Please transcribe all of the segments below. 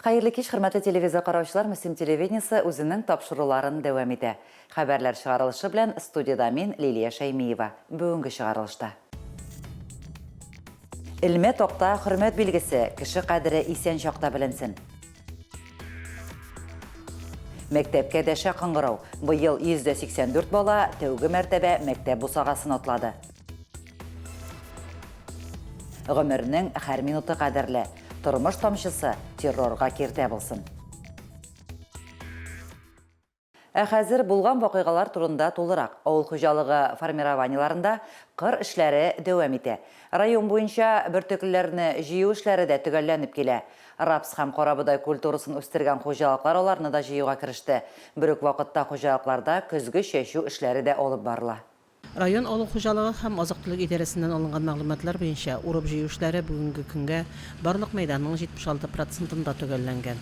Хәерле кич, хөрмәтле телевизор караучылар, Мөслим телевидениесе үзенең тапшыруларын дәвам итә. Хәбәрләр чыгарылышы белән студиядә мин, Лилия Шәймиева. Бүгенге чыгарылышта. Элмә такта хөрмәт билгесе, кеше кадере исән чакта беленсен. Мәктәпкә дәшә кыңгырау. Быел 184 бала тәүге мәртәбә мәктәп бусагасын атлады. Гомернең һәр минуты кадерле. Тормыш тамчысы террорга киртә булсын. Ә хәзер булган вакыйгалар турында тулырак. Авыл хуҗалыгы формированиеларында кыр эшләре дәвам итә. Район буенча бөртеклеләрне җыю эшләре дә төгәлләнеп килә. Рапс һәм карабодай культурасын үстергән хуҗалыклар аларны да җыюга кереште. Бер үк вакытта хуҗалыкларда көзге чәчү эшләре дә алып барыла. Район авыл хуҗалыгы һәм азык-төлек идарәсеннән алынган мәгълүматлар буенча, урып-җыю эшләре бүгенге көнгә барлык мәйданның 76 процентында төгәлләнгән.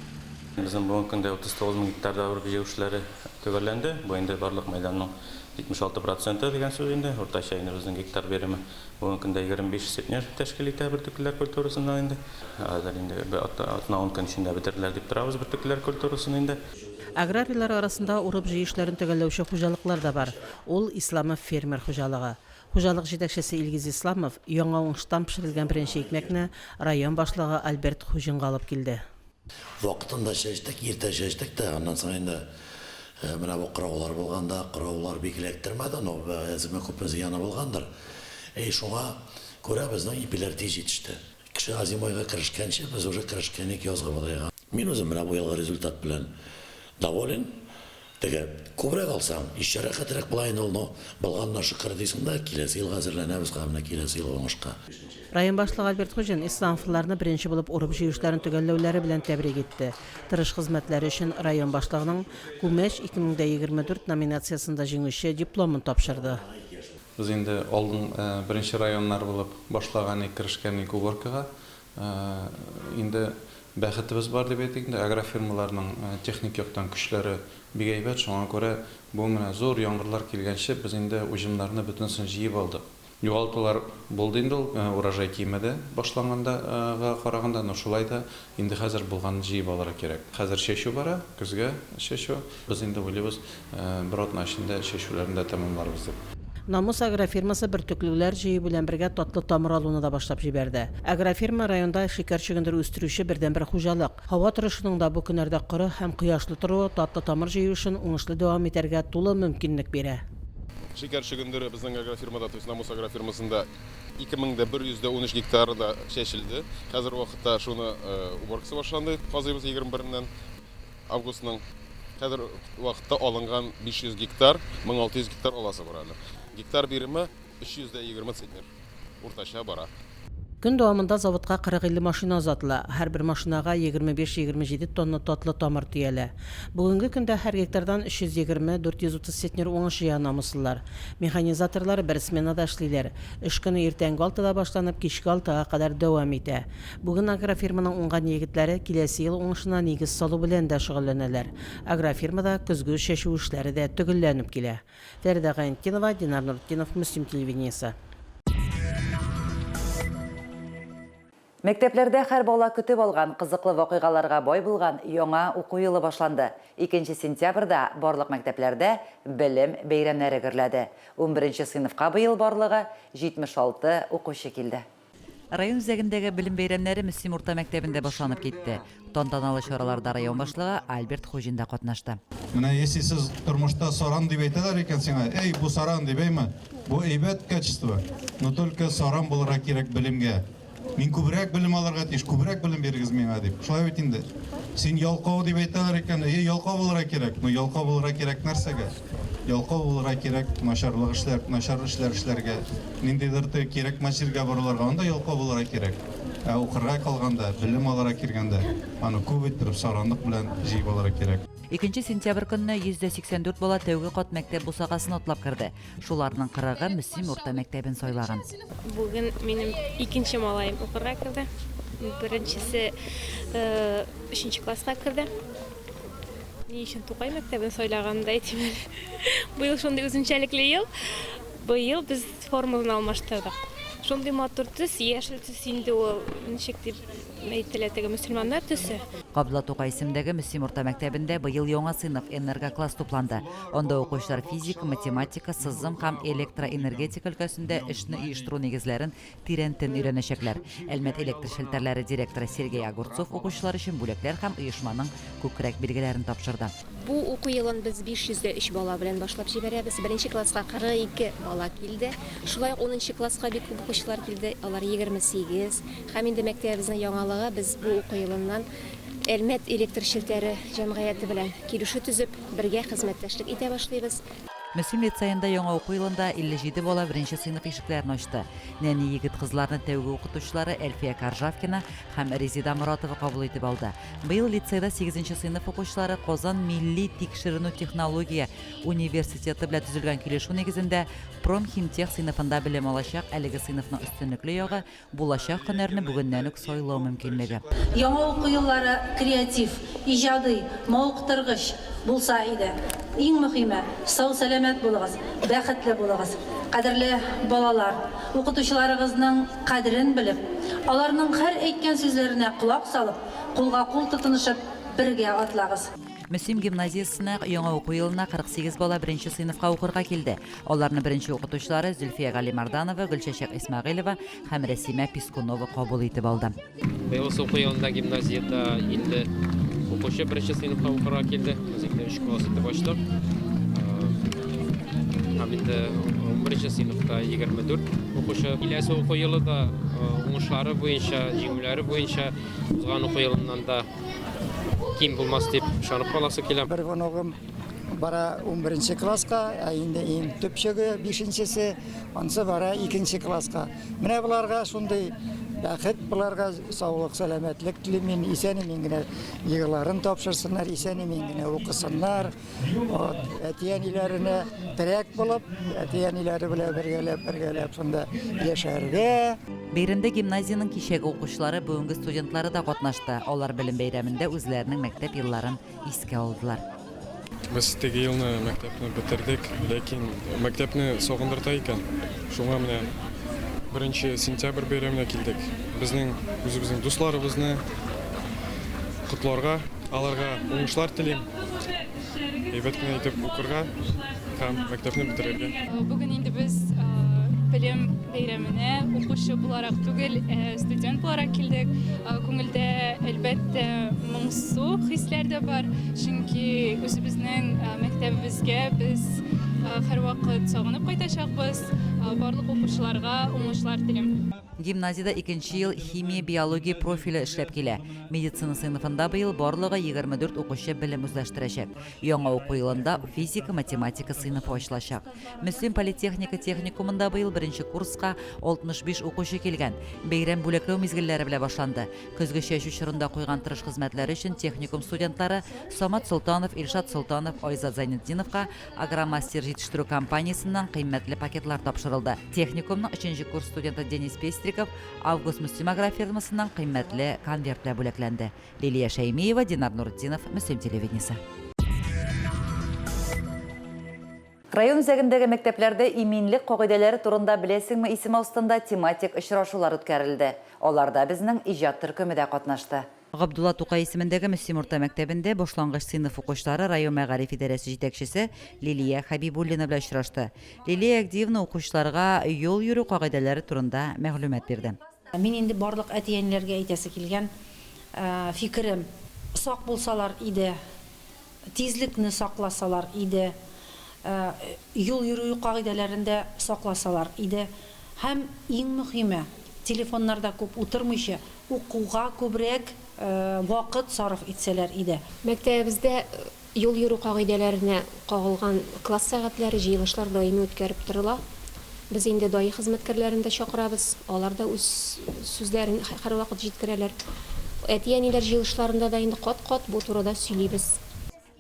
Безнең бүгенге көндә 39 мең гектарда урып-җыю эшләре төгәлләнде. Бу инде барлык мәйданның 76 проценты дигән сүз инде. Уртача инде безнең гектар биреме бүгенге көндә 25 центнер тәшкил итә бөртеклеләр культурасыннан инде. Хәзер инде бер атна-ун көн эчендә бетерерләр дип торабыз бөртеклеләр культурасын инде. Аграрийлар арасында урып-җыю эшләрен төгәлләүче хуҗалыклар да бар. Ул, Исламов фермер хуҗалыгы. Хуҗалык җитәкчесе Илгиз Исламов яңа уңыштан пешерелгән беренче икмәкне район башлыгы Альберт Хуҗинга алып килде. Вакытында чәчтек, иртә чәчтек тә, аннан соң инде менә бу кыраулар булганда, кыраулар бик эләктермәде, но әзме күпме зыяны булгандыр. И шуңа күрә безнең ипиләр тиз җитеште. Кеше озимойга керешкәнче, без уже керешкән идек язгы бодайга. Мин үзем менә бу елгы результат белән доволен. Теге, күбрәк алсаң, еще рәхәтрәк була инде ул, но булганына шөкер дисең дә, киләсе елга әзерләнәбез һәм менә киләсе елгы уңышка. Район башлыгы Альберт Хуҗин исламовлыларны беренче булып урып-җыю эшләрен төгәлләүләре белән тәбрик итте. Тырыш хезмәтләре өчен район башлыгының Күмәч 2024 номинациясендә җиңүче дипломын тапшырды. Без инде алдын беренче районнар булып башлаган идек, керешкән идек уборкага. Инде бәхетебез бар дип әйтик инде, агрофирмаларның техник яктан көчләре бик әйбәт, шуңа күрә бу менә зур яңгырлар килгәнче без инде уҗымнарны бөтенесен җыеп алдык. Югалтулар булды инде ул, урожай кимеде башланганда га караганда, но шулай да инде хәзер булганын җыеп алырга кирәк. Хәзер чәчү бара, көзгә чәчү. Без инде уйлыйбыз, Бер атна эчендә чәчүләрне дә тәмамларбыз дип. Намус агрофирмасы бөртеклеләр җыю белән бергә татлы тамыр алуны да башлап җибәрде. Агрофирма районда шикәр чөгендере үстерүче бердәнбер хуҗалык. Һава торышының да бу көннәрдә коры һәм кояшлы торуы татлы тамыр җыю эшен уңышлы дәвам итәргә тулы мөмкинлек бирә. Шикәр чөгендере безнең агрофирмада, то есть Намус агрофирмасында 2113 гектарда чәчелде. Хәзерге вакытта шуны уборкасы башланды, казыйбыз 21-ннән. Августның хәзер вакытта алынган 500 гектар, 1600 гектар аласы бар әле. Гектар биреме 320 центнер уртача бара. Көн дәвамында заводка 40-50 машина озатыла, һәрбер машинага 25-27 тонна татлы тамыр төялә. Бүгенге көндә һәр гектардан 320-430 центнер уңыш җыя намуслылар. Механизаторлар бер сменада эшлиләр. Эш көне иртәнге алтыда башланып, кичке алтыга кадәр дәвам итә. Бүген агрофирманың уңган егетләре киләсе ел уңышына нигез салу белән дә шөгыльләнәләр. Агрофирмада көзге чәчү эшләре дә төгәлләнеп килә. Фәридә Гаентдинова, Динар Нуртдинов, Мөслим телевидениесе. Мәктәпләрдә һәр бала көтеп алган кызыклы вакыйгаларга бай булган яңа уку елы башланды. Икенче сентябрьдә барлык мәктәпләрдә белем бәйрәмнәре гөрләде. Унберенче сыйныфка быел барлыгы 76 укучы килде. Район үзәгендәге белем бәйрәмнәре Мөслим урта мәктәбендә башланып китте. Тантаналы чараларда район башлыгы Альберт Хуҗин да катнашты. Менә если сез тормышта саран дип әйтәләр икән сиңа, әй, бу саран дип, әйме? Бу әйбәт качество, но только саран булырга кирәк белемгә. Мин күбрәк белем алырга тиеш, күбрәк белем бирегез миңа дип. Шулай бит инде. Син ялкау дип әйтәләр икән, әйе, ялкау булырга кирәк, но ялкау булырга кирәк нәрсәгә? Ялкау булырга кирәк, начарлык эшләр, начар эшләр эшләргә, ниндидер теге кирәкмәс җиргә борылырга, анда ялкау булырга кирәк. Ә укырга калганда, белем алырга килгәндә, аны күп иттереп саранлык белән җыеп алырга кирәк. Икенче сентябрь көнне 184 бала тәүге кат мәктәп бусагасын атлап керде. Шуларның кырыгы Мөслим урта мәктәбен сайлаган. Бүген минем икенче малаем укырга керде. Беренчесе өченче класска керде. Ни өчен Тукай мәктәбен сайлаганымды әйтим әле. Быел шундый үзенчәлекле ел. Быел без форманы алмаштырдык. Шундый матур төс, яшел төс инде ул, ничек дип әйтелә теге мөселманнар төсе. Габдулла Тукай исемендәге Мөслим урта мәктәбендә быел яңа сыйныф, энергокласс тупланды. Анда укучылар физика, математика, сызым һәм электроэнергетика өлкәсендә эшне оештыру нигезләрен тирәнтен өйрәнәчәкләр. Әлмәт электр челтәрләре директоры Сергей Огурцов укучылар өчен бүләкләр һәм оешманың күкрәк билгеләрен тапшырды. Бу уку елын без 503 бала белән башлап җибәрәбез. Беренче класска 42 бала килде. Шулай ук унынчы класска бик күп укучылар килде, алар 28. Һәм инде мәктәбебезнең яңалыгы, без бу уку елыннан Әлмәт электр челтәре җәмгыяте белән килешү төзеп, бергә хезмәттәшлек итә башлыйбыз. Мөслим лицеенда яңа уку елында 57 бала беренче сыйныф ишекләрен ачты. Нәни егет-кызларны тәүге укытучылары Әлфия Коржавкина һәм Резеда Моратова кабул итеп алды. Быел лицейда сигезенче сыйныф укучылары Казан милли тикшеренү-технология университеты белән төзелгән килешү нигезендә Промхимтех сыйныфында белем алачак. Әлеге сыйныфның өстенлекле ягы, булачак һөнәрне бүгеннән үк сайлау мөмкинлеге. Яңа уку еллары креатив, иҗади, мавыктыргыч булса иде. Иң мөхиме, сау-сәламәт булыгыз, бәхетле булыгыз. Кадерле балалар, укытучыларыгызның кадерен белеп, аларның һәр әйткән сүзләренә колак салып, Кулга-кул тотынышып, бергә атлагыз! Мөслим гимназиясенә яңа уку елына 48 бала беренче сыйныфка укырга килде. Аларны беренче укытучылары Зөлфия Галимәрданова, Гөлчәчәк Исмәгыйлева һәм Рәсимә Пискунова кабул итеп алды. Быелгысы уку елында гимназиядә 50 укучы беренче сыйныфка укырга килде. Без инде өч класс итеп ачтык. Һәм инде унберенче сыйныфта 24 укучы. Киләсе уку елы да уңышлары буенча, җиңүләре буенча Узган уку елыннан да ким булмас дип ышанып каласы килә. Бер внугым бара унберенче класска, ә инде иң төпчеге, бишенчесе, анысы бара икенче класска. Менә боларга шундый бәхет, боларга саулык, сәламәтлек телим мин. Исән-имин генә ЕГЭларын тапшырсыннар, исән-имин генә укысыннар. Вот, әти-әниләренә терәк булып, әти-әниләре белән бергәләп, бергәләп шунда яшәргә. Бәйрәмдә гимназиянең кичәге укучылары, бүгенге студентлары да катнашты. Алар белем бәйрәмендә үзләренең мәктәп елларын искә алдылар. Без теге елны мәктәпне бетердек, ләкин мәктәпне сагындырта икән. Шуңа менә беренче сентябрь бәйрәменә килдек. Безнең үзебезнең дусларыбызны котларга. Аларга уңышлар телим. Әйбәт кенә итеп укырга һәм мәктәпне бетерергә. Бүген инде без белем бәйрәменә укучы буларак түгел, ә студент буларак килдек. Күңелдә, әлбәттә, моңсу хисләр дә бар, чөнки үзебезнең мәктәбебезгә без һәрвакыт сагынып кайтачакбыз. Барлык укучыларга уңышлар телим. Гимназиядә икенче ел химия-биология профиле эшләп килә. Медицина сыйныфында быел барлыгы 24 укучы белем үзләштерәчәк. Яңа уку елында физика-математика сыйныфы ачылачак. Мөслим политехника техникумында быел беренче курска 65 укучы килгән. Бәйрәм бүләкләү мизгелләре белән башланды. Көзге чәчү чорында куйган тырыш хезмәтләре өчен техникум студентлары Самат Солтанов, Илшат Солтанов, Айзат Зайнетдиновка Агромастер җитештерү компаниясеннән кыйммәтле пакетлар тапшырылды. Техникумның өченче курс студенты Денис Пестриков Август Мөслим агрофирмасыннан кыйммәтле конверт белән бүләкләнде. Лилия Шәймиева, Динар Нуретдинов, Мөслим телевидениесе. Район үзәгендәге мәктәпләрдә Иминлек кагыйдәләре турында беләсеңме исеме астында тематик очрашулар үткәрелде. Аларда безнең иҗат төркеме дә катнашты. Габдулла Тукай исемендәге Мөслим урта мәктәбендә башлангыч сыйныф укучылары район мәгариф идарәсе җитәкчесе Лилия Хәбибуллина белән очрашты. Лилия Әгдиевна укучыларга юл йөрү кагыйдәләре турында мәгълүмат бирде. Мин инде барлык әти-әниләргә әйтәсе килгән фикерем, сак булсалар иде, тизлекне сакласалар иде, юл йөрү кагыйдәләрен дә сакласалар иде һәм иң мөхиме, телефоннарда күп утырмыйча, укуга күбрәк вакыт сарыф итсәләр иде. Мәктәбебездә юл йөрү кагыйдәләренә кагылган класс сәгатьләре, җыелышлар даими үткәреп торыла. Без инде даи хезмәткәрләрен дә чакырабыз, алар да үз сүзләрен һәрвакыт җиткерәләр. Әти-әниләр җыелышларында да инде кат-кат бу турыда сөйлибез.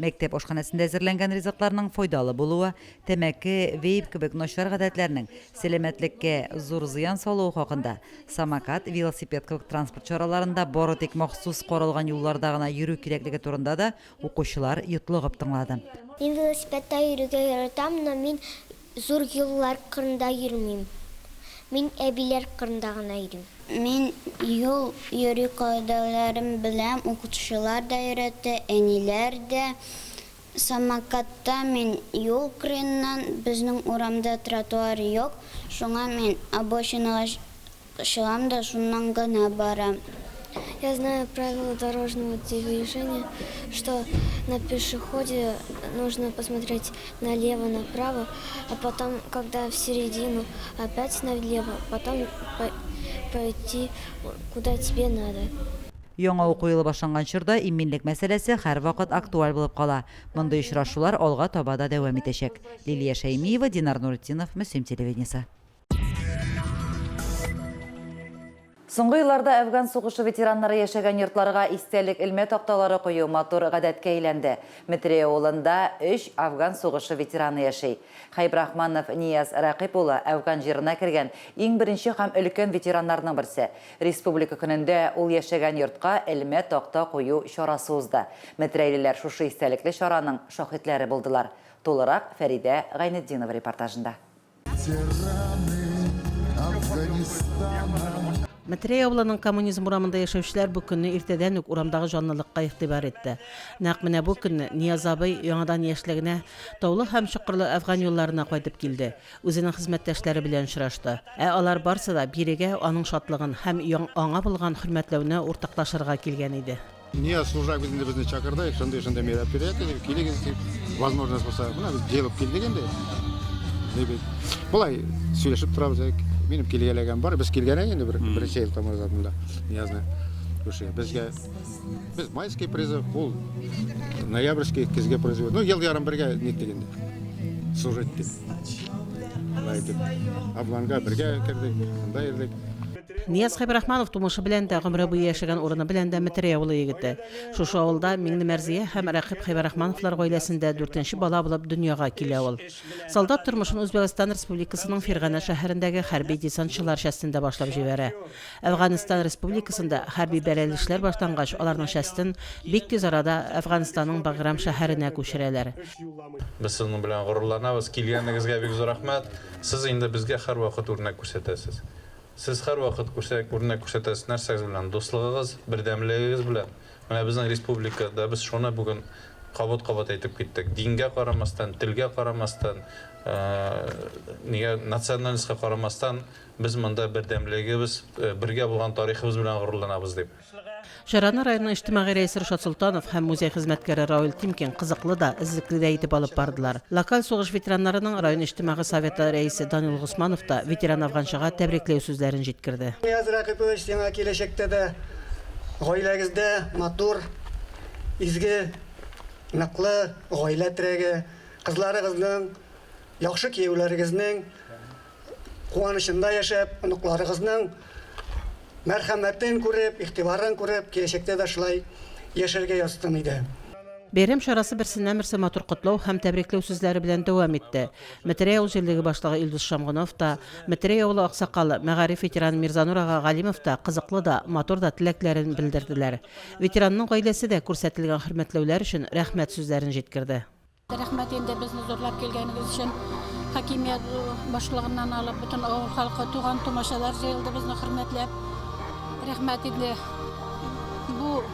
Мәктәп ашханәсендә әзерләнгән ризыкларның файдалы булуы, тәмәке, вейп кебек начар гадәтләрнең сәламәтлеккә зур зыян салуы хакында, самокат, велосипед кебек транспорт чараларында бары тик махсус каралган юлларда гына йөрү кирәклеге турында да укучылар йотлыгып тыңлады. Мин велосипедта йөрергә яратам, но мин зур юллар кырында йөрмим. Мин әбиләр кырында гына йөрим. Мин юл йөрү кагыйдәләрен беләм, укытучылар да өйрәтте, әниләр дә. Самокатта мин юл кырыеннан, безнең урамда тротуар юк, шуңа мин обочинага Чыгам да шуннан гына барам. Я знаю правила дорожного движения, что на пешеходе нужно посмотреть налево, направо, а потом, когда в середину, опять налево, потом пойти куда тебе надо. Яңа уку елы башланган чорда иминлек мәсьәләсе һәрвакыт актуаль булып кала. Мондый очрашулар алга таба да дәвам итәчәк. Лилия Шәймиева, Динар Нуретдинов, Мөслим телевидениесе. Соңгы елларда Әфган сугышы ветераннары яшәгән йортларга истәлек элмә такталары кую матур гадәткә әйләнде. Метрәй авылында өч Афган сугышы ветераны яши. Хәйбрахманов Нияз Рәкыйп улы Әфган җиренә кергән иң беренче һәм өлкән ветераннарның берсе. Республика көнендә ул яшәгән йортка элмә такта кую чарасы узды. Метрәйлеләр шушы истәлекле чараның шаһитләре булдылар. Тулырак Фәридә Гайнетдинова репортажында. Метрәй авылының Коммунизм урамында яшәүчеләр бу көнне иртәдән үк урамдагы җанлылыкка игътибар итте. Нәкъ менә бу көнне Нияз абый яңадан яшьлегенә, таулы һәм чокырлы Әфган юлларына кайтып килде, үзенең хезмәттәшләре белән очрашты. Ә алар барсы да бирегә аның шатлыгын һәм аңа булган хөрмәтләүне уртаклашырга килгән иде. Нияз Служак бит инде безне чакырды, шундый-шундый мероприятие дип, килегез дип, возможность булса, менә без җыелып килдек инде. Ни бит. Болай сөйләшеп торабыз, минем килгәләгән бар, без килгән инде бер беренче ел тамырда монда Ниязны күршегә. Безгә без майский призыв, ул ноябрьский көзге призыв. Ну, ел ярым бергә ниттек инде. Служить дип. Шулай итеп, Афганга бергә кердек, анда йөрдек. Нияз Хәбирахманов тумышы белән дә, гомере буе яшәгән урыны белән дә Метрәй авылы егете. Шушы авылда Миңнемәрзия һәм Рәкыйп Хәбирахмановлар гаиләсендә дүртенче бала булып дөньяга килә ул. Солдат тормышын Үзбәкстан Республикасының Фирганә шәһәрендәге хәрби десантчылар частендә башлап җибәрә. Әфганстан Республикасында хәрби бәрелешләр башлангач, аларның частен бик тиз арада Әфганстанның Баграм шәһәренә күчерәләр. Без сезнең белән горурланабыз. Килгәнегезгә бик зур рәхмәт. Сез инде безгә һәрвакыт үрнәк күрсәтәсез. Сез һәрвакыт үрнәк күрсәтәсез нәрсәгез белән? Дуслыгыгыз, бердәмлегегез белән. Менә безнең республикада без шуны бүген кабат-кабат әйтеп киттек. Дингә карамастан, телгә карамастан, нигә национальностька карамастан, без монда бердәмлегебез, бергә булган тарихыбыз белән горурланабыз дип. Чараны районның иҗтимагый рәисе Рушат Солтанов һәм музей хезмәткәре Рауил Тимкин кызыклы да, эзлекле дә итеп алып бардылар. Локаль сугыш ветераннарының район иҗтимагый советы рәисе Данил Госманов та ветеран-әфганчыга тәбрикләү сүзләрен җиткерде. Нияз Рәкыйпович, сиңа киләчәктә дә гаиләгездә матур, изге, ныклы гаилә терәге, кызларыгызның, яхшы кияүләрегезнең куанычында яшәп, оныкларыгызның мәрхәмәтен күреп, игътибарын күреп, киләчәктә дә шулай яшәргә язсын иде. Бәйрәм чарасы берсеннән-берсе матур котлау һәм тәбрикләү сүзләре белән дәвам итте. Метрәй авыл җирлеге башлыгы Илдус Шамгунов та, Метрәй авылы аксакалы, мәгариф ветераны Мирзанур ага Галимов та кызыклы да, матур да теләкләрен белдерделәр. Ветеранның гаиләсе дә күрсәтелгән хөрмәтләүләр өчен рәхмәт сүзләрен җиткерде. Рәхмәт инде безне зурлап килгәнегез өчен. Хакимият башлыгыннан алып бөтен авыл халкы, туган-тумачалар җыелды безне хөрмәтләп. Рәхмәт инде бу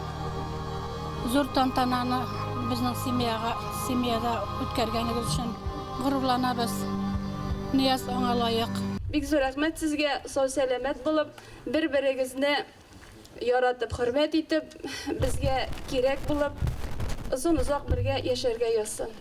зур тантананы безнең семьяга, семьяда үткәргәнегез өчен горурланабыз. Нияз аңа лаек. Бик зур рәхмәт сезгә, сау-сәламәт булып, бер-берегезне яратып, хөрмәт итеп, безгә кирәк булып, озын-озак бергә яшәргә язсын.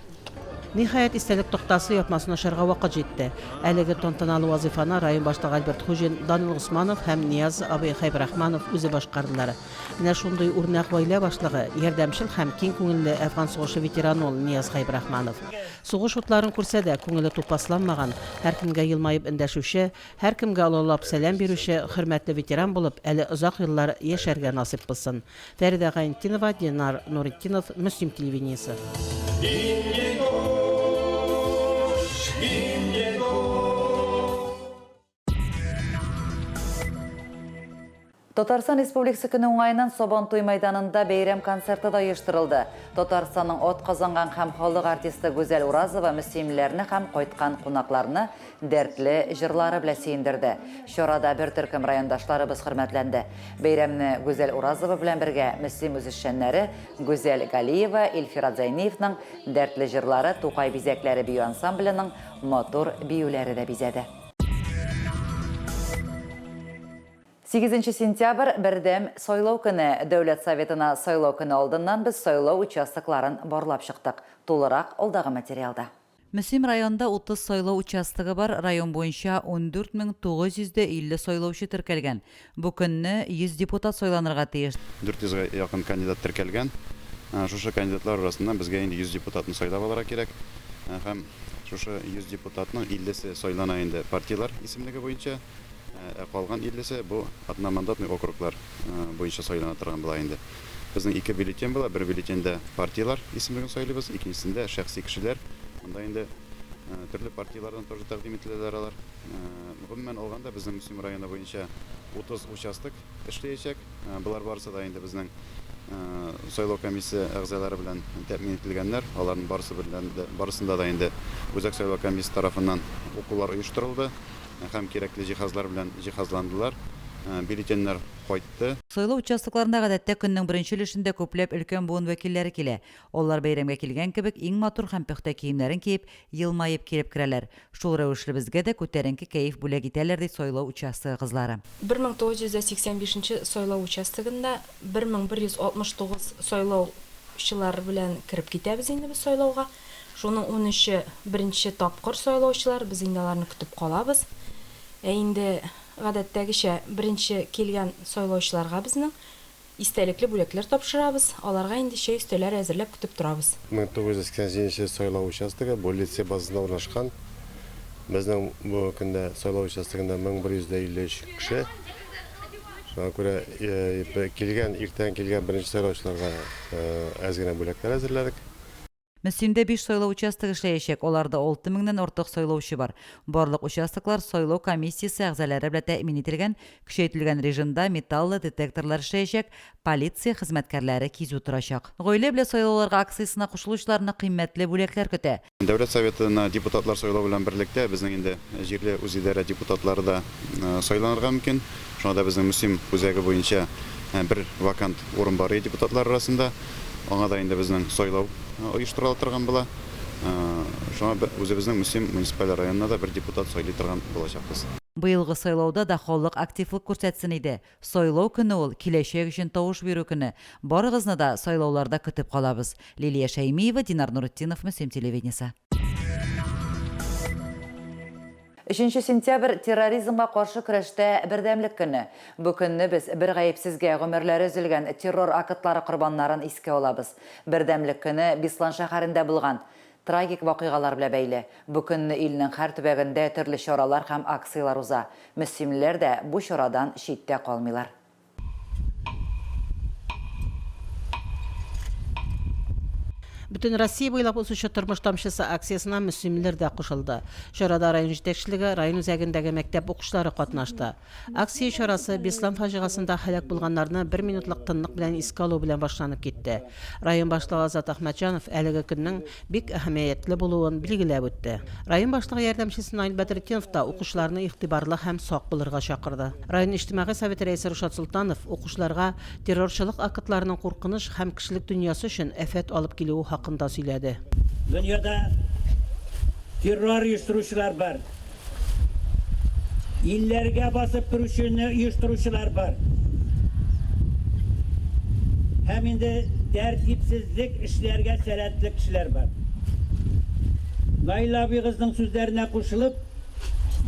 Ниһаять, истәлек тактасы япмасын ачарга вакыт җитте. Әлеге тантаналы вазыйфаны район башлыгы Альберт Хуҗин, Данил Госманов һәм Нияз абый Хәйбрахманов үзе башкардылар. Менә шундый үрнәк гаилә башлыгы, ярдәмчел һәм киң күңелле Әфган сугышы ветераны ул Нияз Хәйбрахманов. Сугыш утларын күрсә дә, күңеле тупасланмаган, һәркемгә елмаеп эндәшүче, Һәркемгә олылап сәлам бирүче хөрмәтле ветеран булып әле озак еллар яшәргә насыйп булсын. Фәридә Гайнетдинова, Динар Нуретдинов, Мөслим телевидениесе. Татарстан Республикасы көне уңаеннан Сабантуй мәйданында бәйрәм концерты да оештырылды. Татарстанның атказанган һәм халык артисты Гүзәл Уразова мөслимлеләрне һәм кайткан кунакларны дәртле җырлары белән сөендерде. Чарада бер төркем райондашларыбыз хөрмәтләнде. Бәйрәмне Гүзәл Уразова белән бергә Мөслим үзешчәннәре Гүзәл Галиева, Илфират Зәйниевның дәртле җырлары, Тукай бизәкләре бию ансамбленең матур биюләре дә бизәде. Сигезенче сентябрь, бердәм сайлау көне. Дәүләт Советына сайлау көне алдыннан без сайлау участокларын барлап чыктык. Тулырак алдагы материалда. Мөслим районында 30 сайлау участогы бар, район буенча 14950 сайлаучы теркәлгән. Бу көнне 100 депутат сайланырга тиеш. 400 гә якын кандидат теркәлгән. Шушы кандидатлар арасыннан безгә инде 100 депутатны сайлап алырга кирәк. Һәм шушы 100 депутатның 50 се сайлана инде партияләр исемлеге буенча. Ә калган иллесе бу одномандатный округлар буенча сайлана торган була инде. Безнең ике бюллетень була, бер бюллетеньдә партияләр исемлеген сайлыйбыз, икенчесендә шәхси кешеләр. Монда инде төрле партияләрдән тоже тәкъдим ителәләр алар. Гомумән алганда, безнең Мөслим районы буенча 30 участок эшләячәк. Болар барысы да инде безнең сайлау комиссия әгъзалары белән тәэмин ителгәннәр. Аларның барысы белән дә, барысында да инде Үзәк сайлау комиссиясе тарафыннан укулар оештырылды. Һәм кирәкле җиһазлар белән җиһазландылар. Бюллетеньнәр кайтты. Сайлау участокларында гадәттә көннең беренче өлешендә күпләп өлкән буын вәкилләре килә. Алар бәйрәмгә килгән кебек иң матур һәм пөхтә киемнәрен киеп, елмаеп килеп керәләр. Шул рәвешле безгә дә күтәренке кәеф бүләк итәләр, ди сайлау участогы кызлары. 1985 нче сайлау участогында 1169 сайлаучылар белән кереп китәбез инде без сайлауга. Шуның унөче беренче тапкыр сайлаучылар, без инде аларны көтеп калабыз. Ә инде гадәттәгечә беренче килгән сайлаучыларга безнең истәлекле бүләкләр тапшырабыз, аларга инде чәй өстәлләре әзерләп көтеп торабыз. 1987 нче сайлау участогы бу лицей базасында урнашкан. Безнең бүгенге көндә сайлау участогында 1153 кеше. Шуңа күрә килгән, иртән килгән беренче сайлаучыларга әз генә бүләкләр әзерләдек. Мөслимдә биш сайлау участогы эшләячәк, аларда 6 меңнән артык сайлаучы бар. Барлык участоклар сайлау комиссиясе әгъзалары белән тәэмин ителгән, көчәйтелгән режимда металлодетекторлар эшләячәк, полиция хезмәткәрләре кизү торачак. Гаилә белән сайлауларга акциясенә кушылучыларны кыйммәтле бүләкләр көтә. Дәүләт Советына депутатлар сайлау белән берлектә безнең инде җирле үзидарә депутатлары да сайланырга мөмкин. Шуңа да безнең Мөслим үзәге буенча бер вакант урын бар иде депутатлар арасында. Аңа да инде безнең сайлау оештырыла торган була. Шуңа үзебезнең Мөслим муниципаль районына да бер депутат сайлый торган булачакбыз. Быелгы сайлауда да халык активлык күрсәтсен иде. Сайлау көне ул, киләчәк өчен тавыш бирү көне. Барыгызны да сайлауларда көтеп калабыз. Лилия Шәймиева, Динар Нуретдинов, Мөслим телевидениесе. Өченче сентябрь, терроризмга каршы көрәштә бердәмлек көне. Бу көнне без бер гаепсезгә гомерләре өзелгән террор актлары корбаннарын искә алабыз. Бердәмлек көне Беслан шәһәрендә булган трагик вакыйгалар белән бәйле. Бу көнне илнең һәр төбәгендә төрле чаралар һәм акцияләр уза. Мөслимлеләр дә бу чарадан читтә калмыйлар. Бөтен Россия буйлап узучы Тормыш тамчысы акциясенә мөслимлеләр дә кушылды. Чарада район җитәкчелеге, район үзәгендәге мәктәп укучылары катнашты. Акция чарасы Беслан фаҗигасында һәлак булганнарны бер минутлык тынлык белән искә алу белән башланып китте. Район башлыгы Азат Әхмәтҗанов әлеге көннең бик әһәмиятле булуын билгеләп үтте. Район башлыгы ярдәмчесе Наил Бәдретдинов та укучыларны игътибарлы һәм сак булырга чакырды. Район иҗтимагый советы рәисе Рушат Солтанов укучыларга террорчылык актларының куркыныч һәм кешелек дөньясы өчен афәт алып килүе хакында сөйләде. Дөньяда террор оештыручылар бар. Илләргә басып керүчене оештыручылар бар. Һәм инде тәртипсезлек эшләргә сәләтле кешеләр бар. Наил абыегызның сүзләренә кушылып,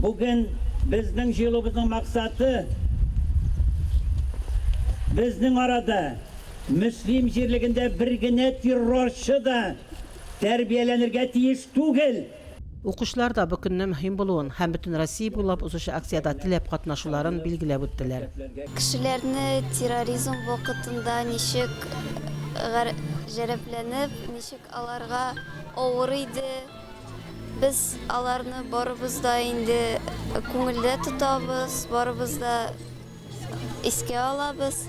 бүген безнең җыелуыбызның максаты, безнең арада Мөслим җирлегендә бер генә террорчы да тәрбияләнергә тиеш түгел! Укучылар да бу көнне мөһим булуын һәм бөтен Россия буйлап узучы акциядә теләп катнашуларын билгеләп үттеләр. Кешеләрне терроризм вакытында ничек гаҗәпләнеп, ничек аларга авыр иде. Без аларны барыбыз да инде күңелдә тотабыз, барыбыз да. искә алабыз.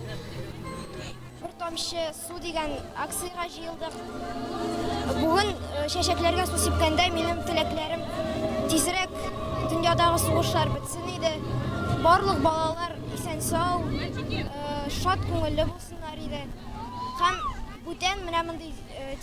Бер тамчы су дигән акциягә җыелдык. Бүген чәчәкләргә су сипкәндә минем теләкләрем тизрәк дөньядагы сугышлар бетсен иде. Барлык балалар исән-сау, шат күңелле булсыннар иде. Һәм бүтән менә мондый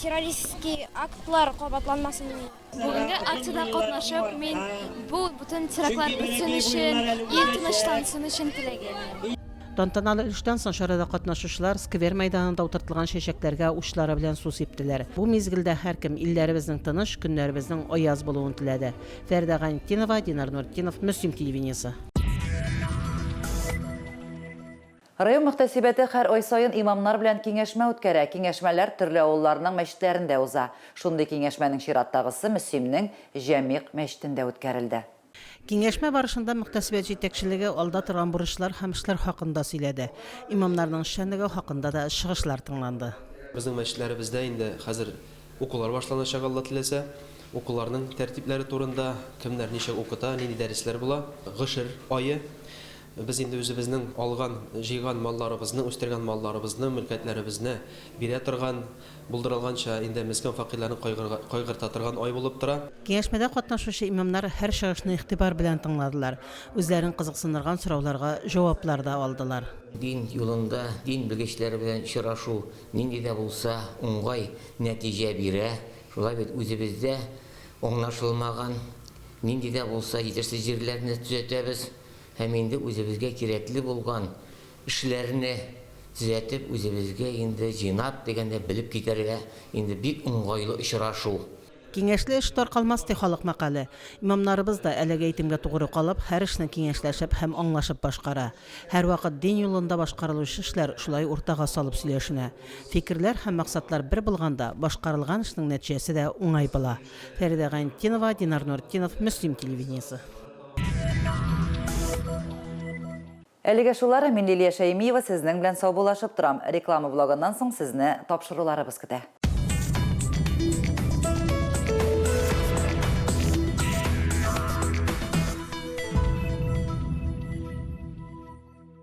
террористский актлар кабатланмасын иде. Бүгенге акциядә катнашып, мин бу бөтен терактлар бетсен өчен, ил тынычлансын өчен теләгән идем. Тантаналы өлештән соң чарада катнашучылар сквер мәйданында утыртылган чәчәкләргә учлары белән су сиптеләр. Бу мизгелдә һәркем илләребезнең тыныч, көннәребезнең аяз булуын теләде. Фәридә Гайнетдинова, Динар Нуретдинов, Мөслим телевидениесе. Район мөхтәсибәте һәр ай саен имамнар белән киңәшмә үткәрә. Киңәшмәләр төрле авылларның мәчетләрендә уза. Шундый киңәшмәнең чираттагысы Мөслимнең Җәмигъ мәчетендә үткәрелде. Киңәшмә барышында мөхтәсибәт җитәкчелеге алда торган бурычлар һәм эшләр хакында сөйләде. Имамнарның эшчәнлеге хакында да чыгышлар тыңланды. Безнең мәчетләребездә инде хәзер укулар башланачак, Алла теләсә. Укуларның тәртипләре турында, кемнәр ничек укыта, нинди дәресләр була. Гошер ае Без инде үзебезнең алган, җыйган малларыбызны, үстергән малларыбызны, мөлкәтләребезне бирә торган, булдырылганча инде мескен-фәкыйрьләрне кайгырта торган ай булып тора. Киңәшмәдә катнашучы имамнар һәр чыгышны игътибар белән тыңладылар, үзләрен кызыксындырган сорауларга җаваплар да алдылар. Дин юлында дин белгечләре белән очрашу нинди дә булса уңгай нәтиҗә бирә. Шулай бит, үзебездә аңлашылмаган нинди дә булса җитешсез җирләрне төзәтәбез. Һәм инде үзебезгә кирәкле булган эшләрне төзәтеп, үзебезгә инде җыйнап дигәндә белеп китәргә инде бик уңгайлы очрашу. Киңәшле эш таркалмас, ди халык мәкале. Имамнарыбыз да әлеге әйтемгә тугры калып, һәр эшне киңәшләшеп һәм аңлашып башкара. Һәрвакыт дин юлында башкарылучы эшләр шулай уртага салып сөйләшенә. Фикерләр һәм максатлар бер булганда, башкарылган эшнең нәтиҗәсе дә уңай була. Фәридә Гайнетдинова, Динар Нуретдинов, Мөслим телевидениесе. Әлегә шулар, мин Лилия Шәймиева сезнең белән саубуллашып торам. Реклама блогыннан соң сезне тапшыруларыбыз көтә.